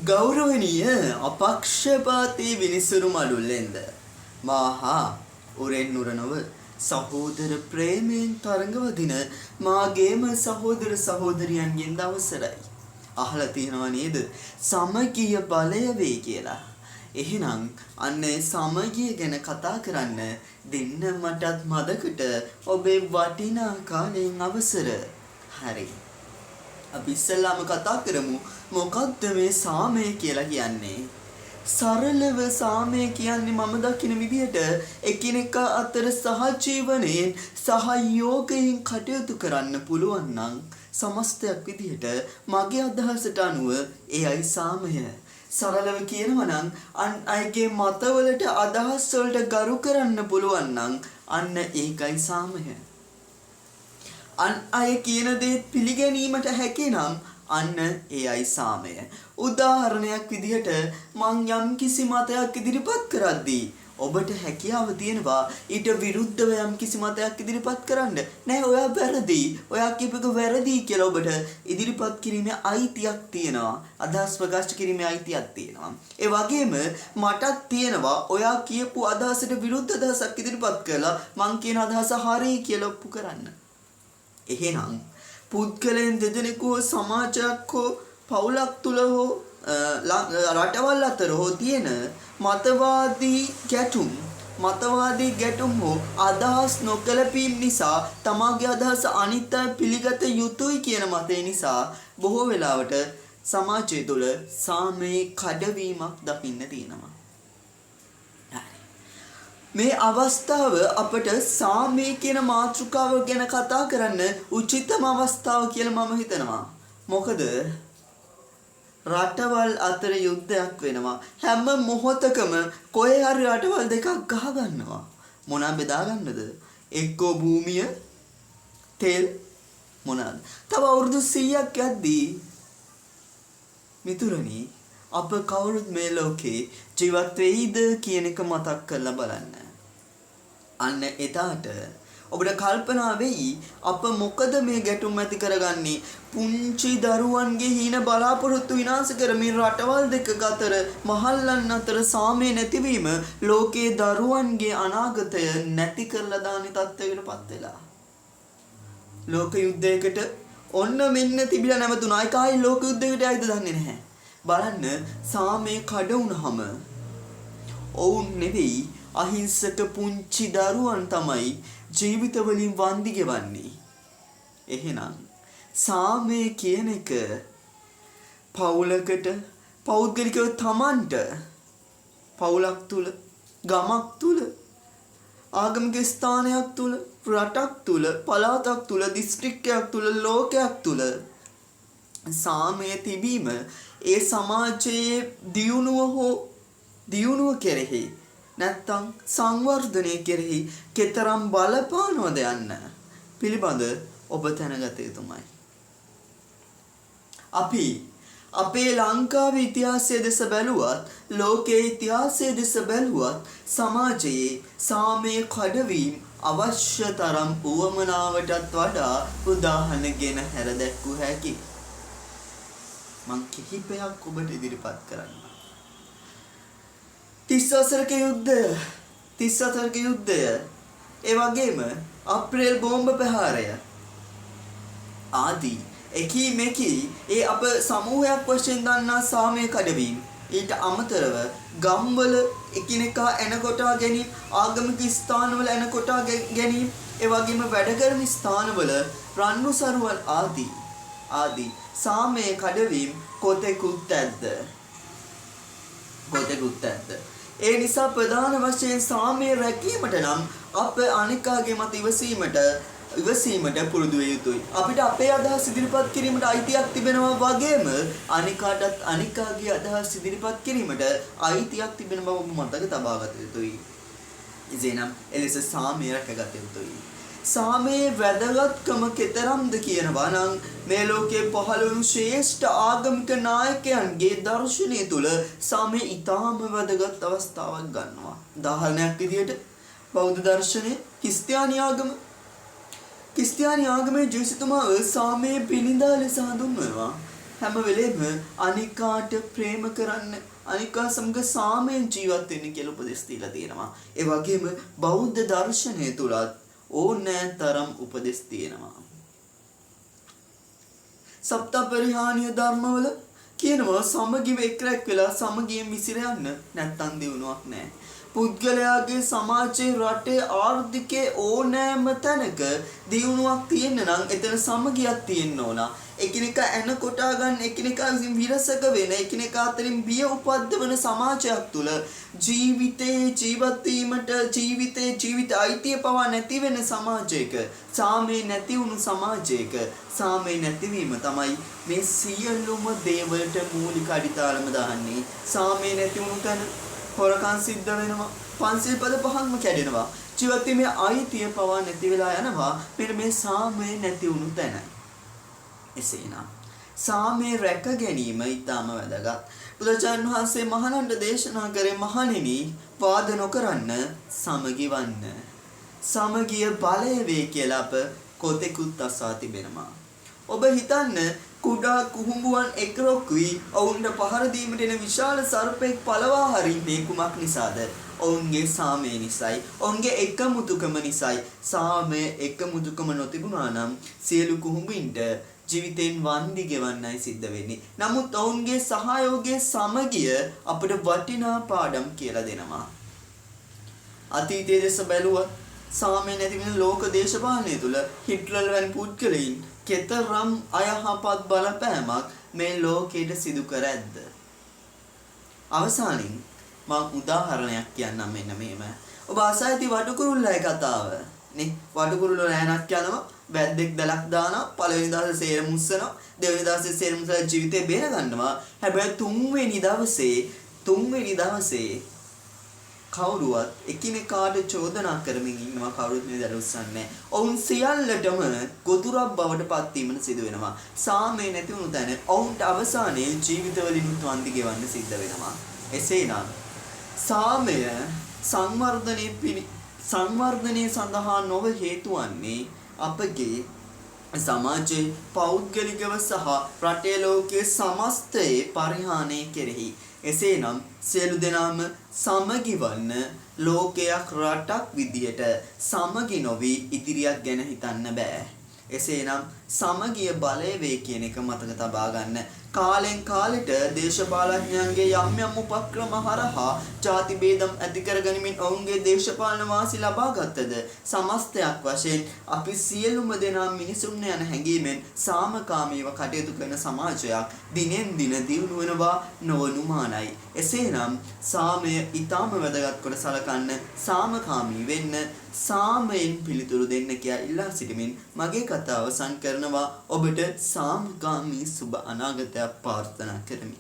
ගෞරවනීය අපක්ෂපාතී විනිසුරු මඩුල්ලෙන්ද මා හා උරෙන් උර නොව සහෝදර ප්‍රේමයෙන් තරඟ වදින මාගේම සහෝදර සහෝදරියන්ගෙන් අවසරයි. අහලා තියෙනවා නේද? සමගිය බලය වේ කියලා. එහෙනම් අන්න ඒ සමගිය ගැන කතා කරන්න දෙන්න මටත් මදකට ඔබේ වටිනා කාලයෙන් අවසර. හරි. අපි ඉස්සෙල්ලාම කතා කරමු මොකක්ද මේ සාමය කියලා කියන්නේ. සරලව සාමය කියන්නේ මම දකින විදිහට එකිනෙකා අතර සහජීවනයෙන් සහයෝගයෙන් කටයුතු කරන්න පුළුවන් නම් සමස්තයක් විදිහට මගේ අදහසට අනුව එයයි සාමය. සරලව කියනවා නම් අන් අයගේ මතවලට අදහස් වලට ගරු කරන්න පුළුවන් නම් අන්න ඒකයි සාමය. අන් අය කියන දේ පිළිගැනීමට හැකි නම් අන්න එයයි සාමය. උදාහරණයක් විදිහට මං යම් කිසි මතයක් ඉදිරිපත් කරද්දී ඔබට හැකියාව තියෙනවා ඊට විරුද්ධව යම් කිසි මතයක් ඉදිරිපත් කරන්න. නෑ, ඔයා වැරදි. ඔයා කියපු එක වැරදි කියලා ඔබට ඉදිරිපත් කිරීමේ අයිතියක් තියෙනවා. අදහස් ප්‍රකාශ කිරීමේ අයිතියක් තියෙනවා. ඒ වගේම මටත් තියෙනවා ඔයා කියපු අදහසට විරුද්ධ අදහසක් ඉදිරිපත් කරලා මං කියන අදහස හරි කියලා ඔප්පු කරන්න. එහෙනම් පුද්ගලයන් දෙදෙනෙකු හෝ සමාජයක් හෝ පවුලක් තුල හෝ රටවල් අතර හෝ තියෙන මතවාදී ගැටුම් හෝ අදහස් නොගැලපීම් නිසා, තමාගේ අදහස අනිත් අය පිළිගත යුතුයි කියන මතය නිසා බොහෝ වෙලාවට සමාජය තුළ සාමයේ කඩවීමක් දකින්න තියෙනවා. මේ අවස්ථාව අපට සාමය කියන මාතෘකාව ගැන කතා කරන්න උචිතම අවස්ථාව කියලා මම හිතනවා. මොකද රටවල් අතර යුද්ධයක් වෙනවා. හැම මොහොතකම කොහේ හරි රටවල් දෙකක් ගහ ගන්නවා. මොනවා බෙදා ගන්නද? එක්කෝ භූමිය, තෙල් මොනවාද? තව අවුරුදු 100ක් යද්දී මිතුරනි, අප කවුරුත් මේ ලෝකේ ජීවත් වෙයිද කියන එක මතක් කරලා බලන්න. අන්න එදාට ඔබට කල්පනා වෙයි අප මොකද මේ ගැටුම් ඇති කරගන්නේ, පුංචි දරුවන්ගේ හීන බලාපොරොත්තු විනාශ කරමින් රටවල් දෙකක අතර, මහල්ලන් අතර සාමය නැතිවීම ලෝකයේ දරුවන්ගේ අනාගතය නැති කරලා දාන තත්ත්වයකට පත් වෙලා. ලෝක යුද්ධයකට ඔන්න මෙන්න තිබිලා නැවතුණා. ඒක ආයි ලෝක යුද්ධයකට යයිද දන්නේ නැහැ. බලන්න, සාමය කඩ වුණාම ඔවුන් නෙවෙයි, අහිංසක පුංචි දරුවන් තමයි ජීවිත වලින් වන්දි ගෙවන්නේ. එහෙනම් සාමය කියන එක පවුලකට, පෞද්ගලිකව තමන්ට, පවුලක් තුල, ගමක් තුල, ආගමික ස්ථානයක් තුල, රටක් තුල, පළාතක් තුල, දිස්ත්‍රික්කයක් තුල, ලෝකයක් තුල සාමය තිබීම ඒ සමාජයේ දියුණුව හෝ දියුණුව කෙරෙහි නැත්තම් සංවර්ධනය කෙරෙහි කෙතරම් බලපානවද යන්න පිළිබඳ ඔබ දැනගත යුතුමයි. අපි අපේ ලංකාවේ ඉතිහාසය දෙස බැලුවත්, ලෝකයේ ඉතිහාසය දෙස බැලුවත්, සමාජයේ සාමය කඩවීම් අවශ්‍ය තරම් උවමනාවටත් වඩා උදාහරණ ගෙන හැර දැක්වූ හැකි. මං කිහිපයක් ඔබට ඉදිරිපත් කරන්නම්. 30 වසරක යුද්ධය, 30 වසරක යුද්ධය, ඒ වගේම අප්‍රේල් බෝම්බ ප්‍රහාරය ආදී එකී මෙකී ඒ අප සමූහයක් වශයෙන් දන්නා සාමය කඩවීම්. ඊට අමතරව ගම්වල එකිනෙකා ඇන කොටා ගැනීම, ආගමික ස්ථානවල ඇන කොටා ගැනීම, ඒ වගේම වැඩ කරන ස්ථානවල රණ්ඩු සරුවල් ආදී ආදී සාමය කඩවීම් කොතෙකුත් ඇද්ද? කොතෙකුත් ඇද්ද? ඒ නිසා ප්‍රධාන වශයෙන් සාමය රැකීමට නම් අප අනිකාගේ මත ඉවසීමට ඉවසීමට පුරුදු විය යුතුයි. අපිට අපේ අදහස් ඉදිරිපත් කිරීමට අයිතියක් තිබෙනවා වගේම අනිකාටත් අනිකාගේ අදහස් ඉදිරිපත් කිරීමට අයිතියක් තිබෙන බව ඔබ මතක තබා ගත යුතුයි. එසේනම් එලෙස සාමය රැකගත යුතුයි. සාමයේ වැදගත්කම කෙතරම්ද කියනවා නම් මේ ලෝකයේ පහළ වුණු ශ්‍රේෂ්ඨ ආගමික නායකයන්ගේ දර්ශනය තුළ සාමය ඉතාම වැදගත් අවස්ථාවක් ගන්නවා. උදාහරණයක් විදිහට බෞද්ධ දර්ශනය, ක්‍රිස්තියානි ආගම. ක්‍රිස්තියානි ආගමේ ජේසුතුමාව සාමයේ පිළිඳා ලෙස හඳුන්වනවා. හැම වෙලේම අනිකාට ප්‍රේම කරන්න, අනිකා සමග සාමයෙන් ජීවත් වෙන්න කියලා උපදෙස් දීලා තියෙනවා. ඒ වගේම බෞද්ධ දර්ශනය තුලත් ඕනෑ තරම් උපදෙස් තියෙනවා. සප්තපරිහානීය ධර්මවල කියනවා සමගිව එක්රැක් වෙලා සමගියෙන් විසිර යන්න, නැත්තම් දියුණුවක් නෑ. පුද්ගලයාගේ සමාජයේ, රටේ, ආර්ථිකයේ ඕනෑම තැනක දියුණුවක් තියෙන්න නම් එතන සමගියක් තියෙන්න ඕන. එකිනෙකා ඇන කොටා ගන්න, එකිනෙකා විසින් විරසක වෙන, එකිනෙකා අතරින් බිය උපද්දවන සමාජයක් තුළ ජීවිතේ ජීවත් වීමට, ජීවිතේ ජීවිත අයිතිය පවා නැති වෙන සමාජයක, සාමය නැති වුණු සමාජයක, සාමය නැතිවීම තමයි මේ සියලුම දේවලට මූලික අඩිතාලම දාන්නේ. සාමය නැති වුණු තැන හොරකම් සිද්ධ වෙනවා, පන්සිල් පද පහක්ම කැඩෙනවා, ජීවත් වීමේ අයිතිය පවා නැති වෙලා යනවා මෙන්න මේ සාමය නැති වුණු තැන. එසේනම් සාමය රැක ගැනීම ඉතාම වැදගත්. බුදුරජාණන් වහන්සේ මහණන්ට දේශනා කරේ, මහණෙනි, වාද නොකරන්න, සමගි වන්න. සමගිය බලය වේ කියලා අප කොතෙකුත් අසා තිබෙනවා. ඔබ හිතන්න, කුඩා කුහුඹුවන් එක්රොක් වී ඔවුන්ට පහර දීමට එන විශාල සර්පෙක් පළවා හරින්නේ කුමක් නිසාද? ඔවුන්ගේ සාමය නිසයි. ඔවුන්ගේ එකමුතුකම නිසයි. සාමය එකමුතුකම නොතිබුණා නම් සියලු කුහුඹින්ට ජීවිතෙන් වන්දි ගෙවන්නයි සිද්ධ වෙන්නේ. නමුත් ඔවුන්ගේ සහයෝගයේ සමගිය අපට වටිනා පාඩම් කියලා දෙනවා. අතීතයේ දෙස බැලුවත් සාමය නැති වෙන ලෝක දේශපාලනය තුළ හිට්ලර් වැනි පුද්ගලයින් කෙතරම් අයහපත් බලපෑමක් මේ ලෝකයට සිදු කර ඇද්ද? අවසානයෙන් මම උදාහරණයක් කියන්නම් මෙන්න මෙහෙම. ඔබ අසා ඇති වටුකුරුල්ලයි කතාව නේ. වටුකුරුල්ල රෑනක් යනවා, වැද්දෙක් දලක් දානවා, පළවෙනි දවසේ සේරම උස්සනවා, දෙවෙනි දවසේ සේරම උස්සලා ජීවිතේ බේර ගන්නවා. හැබැයි තුන්වෙනි දවසේ කවුරුවත් එකිනෙකාට චෝදනා කරමින් ඉන්නවා, කවුරුත් මේ දල උස්සන්නේ නැහැ. ඔවුන් සියල්ලටම ගොදුරක් බවට පත් වීමට සිදු වෙනවා. සාමය නැති වුණු තැන ඔවුන්ට අවසානයේ ජීවිතවලිනුත් වන්දි ගෙවන්න සිද්ධ වෙනවා. එසේනම් සාමය සංවර්ධනය සඳහා නොව හේතු වන්නේ අපගේ සමාජයේ පෞද්ගලිකව සහ රටේ ලෝකයේ සමස්තයේ පරිහානිය කෙරෙහි. එසේනම් සියලු දෙනාම සමගි වන්න. ලෝකයක් රටක් විදියට සමගි නොවී ඉදිරියක් ගැන හිතන්න බෑ. එසේනම් සමගිය බලය වේ කියන එක මතක තබා ගන්න. කාලෙන් කාලෙට දේශපාලඥයන්ගේ යම් යම් උපක්‍රම හරහා ජාති භේදම් ඇති කරගනිමින් ඔවුන්ගේ දේශපාලන වාසි ලබා ගත්තද, සමස්තයක් වශයෙන් අපි සියලුම දෙනා මිනිසුන් යන හැඟීමෙන් සාමකාමීව කටයුතු කරන සමාජයක් දිනෙන් දින දියුණු වෙනවා නොඅනුමානයි. එසේනම් සාමය ඊටාම වැදගත් කොට සලකන්න, සාමකාමී වෙන්න, සාමයෙන් පිළිතුරු දෙන්න කියා ඉල්ලා සිටිමින් මගේ කතාව අවසන් කරනවා. ඔබට සාමකාමී සුබ අනාගතයක් ප්‍රාර්ථනා කරමි.